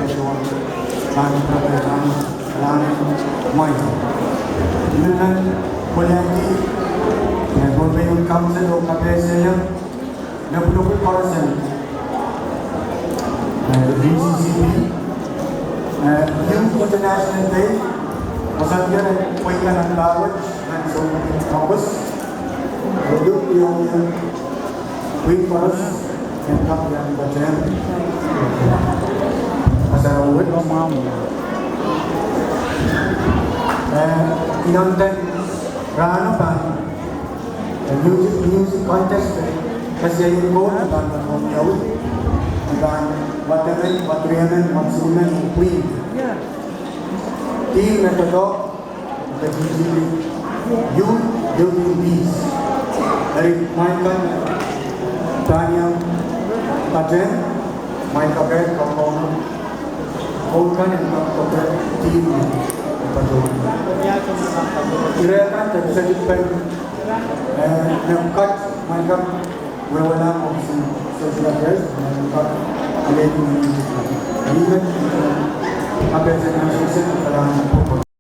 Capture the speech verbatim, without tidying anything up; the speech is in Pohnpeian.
Pahn, pahn, pahn, mwail. Ih me I men kolehiong, eh, Pohnpei Youth Council oh kapehse lel me pwulopwul koaros en, eh, U C C P, eh, Youth International Day, oh sang iren pweida nan pahr wet, nan Sounpwong August, oh Youth Union, pwihn koaros en kak iang patehng kasarawi wet. Eh, inondo rahno pahn, eh, music, music contest, eh, kesiehn koht pahn, pahn, pahn, pahn, wademen, wademen, wademen, pwihn. Theme me doadoahk, Youth building peace. Eri mwail kan pahn iang patehng, mwail kan pahn kokohn, koht kan en kak kokohn theme me patohwan. Ire kan de seli pen, eh, me kat, mwail kan wehwehla komw seli, seli kan, eh, me kat, ale ni, ni, ni, ni, ni, ni, ni, ni, ni, ni, ni, ni,